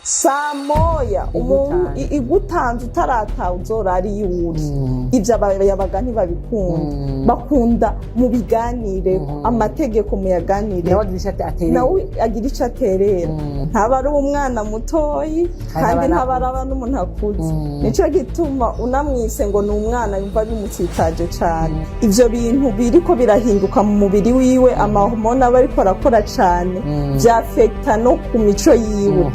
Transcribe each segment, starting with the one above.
Saa 1 umuntu Igutanze. Igutanze utarataha, uzorara iyo uri. Ibyo abayabaga ntibabikunda. Bakunda mu biganire, amategeko muyaganire. Nawe agira icyo aterera. Nawe agira icyo aterera. Ntaba ari umwana mutoyi kandi ntaba ntaba araba n'umuntu akuze. Nicyo gituma unamwise ngo ni umwana, yumva bimutsitaje cyane. Ibyo bintu biriko birahinduka mu mubiri wiwe, amahormone aba ariko arakora cyane, byafekita no ku mico yiwe.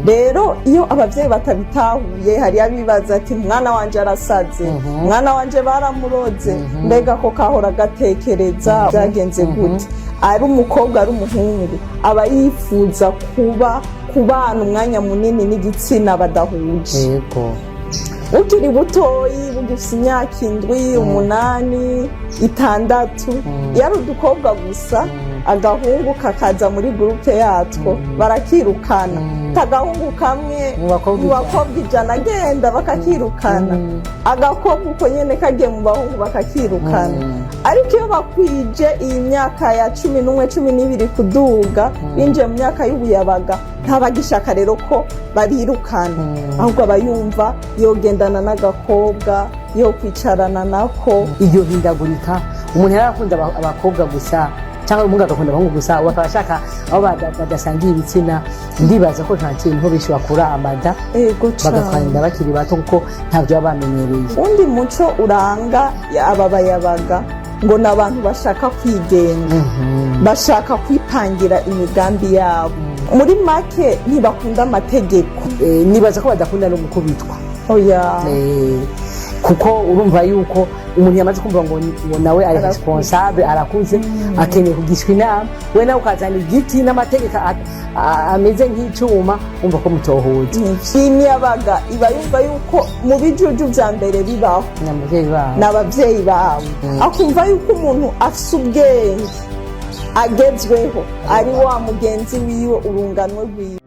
Rero iyo ababyeyi batabitahuye, hari abibaza ati: "Umwana wanje arasaze, umwana wanje baramuroze, mbega ko kahora agatekereza, byagenze gute?" Ari umukobwa, ari umuhungu, aba yifuza kuba kubana umwanya munini n'igitsina badahuje. Bukiri butoyi, bugifise imyaka 7, 8, 6, iyo ari udukobwa gusa, agahungu kakaza muri groupe yatwo barakirukana. Agahungu kamwe mu bakobwa mu bakobwa 100 agenda bakakirukana. Agakobwa uko nyene kagiye mu bahungu bakakirukana. Ariko iyo bakwije iyi myaka ya 11, 12 kuduga, binjiye mu myaka y'ubuyabaga, ntabagishaka rero ko babirukana. Ahubwo aba yumva yogendana n'agakobwa, yo kwicarana nako. Iryo hindagurika, umuntu yari akunda abakobwa gusa cyangwa umuhungu agakunda abahungu gusa, ubu akaba ashaka abo badasangiye ibitsina. Ndibaza ko nta kintu benshi bakura amada Ego cane. bagatwara inda bakiri bato, kuko ntabyo baba bamenyereye. Undi muco uranga aba bayabaga ngo ni abantu bashaka kwigenga, bashaka kwipangira imigambi yabo. Muri make, ntibakunda amategeko. Nibaza ko badakunda no gukubitwa. Oya. Kuko urumva yuko umuntu yamaze kumva ngo nawe ari Arakuze. responsable, arakuze, akeneye kugishwa inama, we nawe ukazana igiti n'amategeko ameze nk'icyuma, wumva ko mutohuza. Imiyabaga iba yumva yuko mu bijuju vya mbere bibaho n'ababyeyi babo. Ni ababyeyi babo. Akumva yuko umuntu afise ubwenge agezweho ari wa mugenzi wiwe, urunganwe rwiwe.